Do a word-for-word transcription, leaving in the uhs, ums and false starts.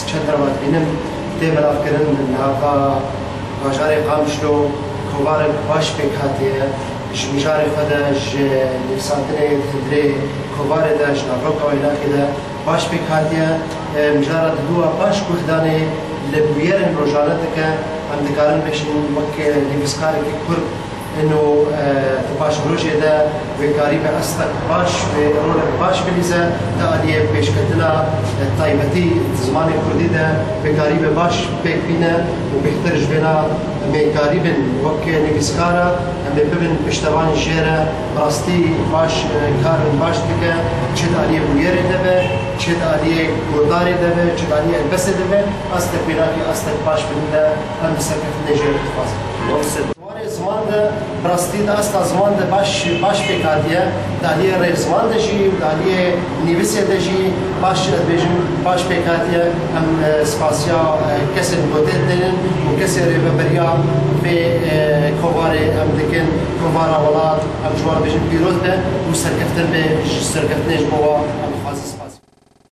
Çend derewa dibînim tê belavkirin li nava bajarê Qamişlo kovarek baş pêk hatiye. Ji mijarê xwe de, ji nivîsandinê di hundirê kovarê de, ji navroka wênakê de baş pêk hatiye. E, mijara diduwa baş guhdanê li bûyerên rojane dike. Em dikarin bêjin wek nivîskarekî kurd ino, e, di paşrojê de wê karîbe estek baş, wê rolek baş bilîze, di aliyê pêşketina, e, taybetî di zimanê kurdî de wê karîbe baş pêk bîne û bêhtir ji vêna em ê karîbin wek nivîskara em ê bibin piştevan jê re. Bi rastî baş, e, kar baş dike, çi di aliyê bûyerê de be, çi di aliyê godarê de be, çi di aliyê helbestê de be, astek wênakî astek baş bilîze, em bi serkeftinê jê re dixwazin. Warê ziman de, bi rastî di asta ziman de baş, baş pêk hatiye. Di aliyê rêziman de jî û di aliyê nivîsê de jî baş, ez bêjim, baş pêk hatiye. Em, e, spasiya, e, kesên gotê didin û kesê rêveberiya vê, e, kovarê em dikin. Kovara welat, em ji wan bêjin pîroz be û serkeftin be, ji serkeftinê ji bo wan em dixwazin.